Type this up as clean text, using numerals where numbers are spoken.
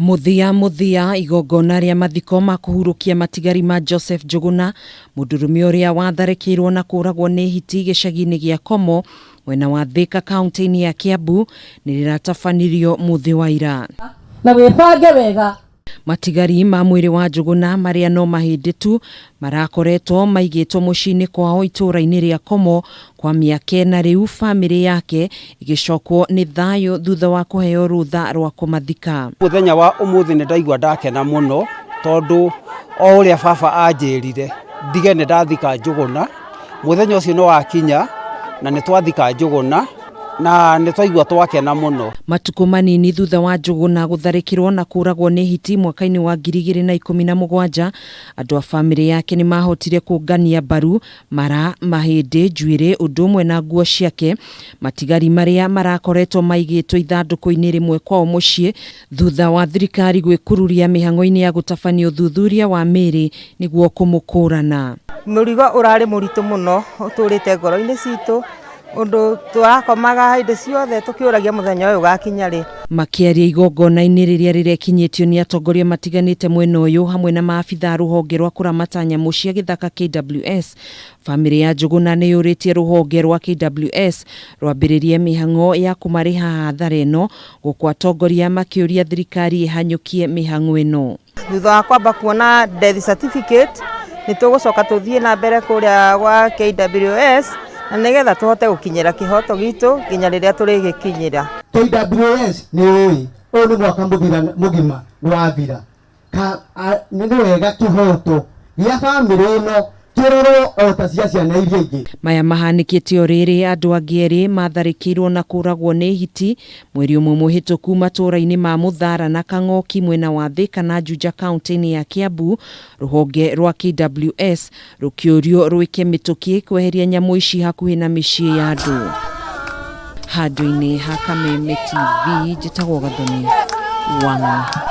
Mũthia mũthia, igongona rĩa mathiko ma kũhurũkia matigari ma Joseph Njũgũna, mũndũrũme ũrĩa watharĩkĩirwo na kũũragwo nĩ hiti gĩcagi-inĩ gĩa Komo, mwena wa Thĩka kaunti-inĩ ya Kiambu, nĩ rĩratabanirio mũthĩ wa ira. Na wĩbange wega. Matigari ma mwĩrĩ wa Njũgũna marĩa no mahĩndĩ tu marakoretwo maigĩtwo mũciĩ-inĩ kwao itũũra-inĩ rĩa Komo kwa mĩaka ĩna rĩu famĩlĩ yake ĩgĩcokwo nĩ thayũ thutha wa kũheo rũtha rwa kũmathika. Mũthenya wa ũmũthĩ nĩ ndaigua ndakena mũno tondũ o ũrĩa baba anjĩrire ndige nĩ ndathika Njũgũna, mũthenya ũcio nĩ wakinya na nĩ twathika Njũgũna na nĩ twaigua twakena mũno. Matukũ manini thutha wa Njũgũna gũtharĩkĩrwo na kũũragwo nĩ hiti mwaka-inĩ wa 2017, andũ a famĩlĩ yake nĩ mahotire kũngania mbaru, mara, mahĩndĩ, njuĩrĩ ũndũ ũmwe na nguo ciake, matigari marĩa marakoretwo maigĩtwo ithandũkũ-inĩ rĩmwe kwao mũciĩ thutha wa thirikari gwĩkururia mĩhang'o-inĩ ya gũtabania ũthuthuria wa mĩĩrĩ nĩguo kũmũkũrana. Mũrigo ũrarĩ mũritũ mũno ũtũrĩte ngoro-inĩ citũ ũndũ tũrakomaga hĩndĩ ciothe tũkĩũragia mũthenya ũyũ ũgakinya rĩ. Makĩaria igongona-inĩ rĩrĩa rĩrekinyĩtio nĩ atongoria matiganĩte mwena ũyũ hamwe na maabitha a rũhonge rwa kũramata nyamũ cia gĩthaka KWS, famĩlĩ ya Njũgũna nĩ yũrĩtie rũhonge rwa KWS rwambĩrĩrie mĩhang'o ya kũmarĩha hathara ĩno, gũkũ atongoria makĩũria thirikari ĩhanyũkie mĩhang'o ĩno. Thutha wa kwamba kuona death certificate nĩ tũgũcoka tũthiĩ na mbere kũrĩa gwa KWS na nĩgetha tũhote gũkinyĩra kĩhoto gitũ nginya rĩrĩa tũrĩgĩkinyĩra. KWS nĩ ũĩ ũyũ nĩ mwaka mũgima nĩ wathira, nĩ wega kĩhoto gĩa bamĩrĩ ĩno kĩrorwo o ta cia ciana iria ingĩ. Maya mahanĩkĩte o rĩrĩ andũ angĩ erĩ matharĩkĩirwo na kũũragwo nĩ hiti mweri ũmwe mũhĩtũku matũũra-inĩ ma Mũthara na Kang'oki mwena wa Thĩka na Juja kaunti-inĩ ya Kiambu, rũhonge rwa KWS rũkĩũrio rwĩke mĩtũkĩ kweheria nyamũ ici hakuhĩ na mĩciĩ ya andũ. Handũ-inĩ ha Kameme TV, njĩtagwo Gathoni wa Ng'ang'a.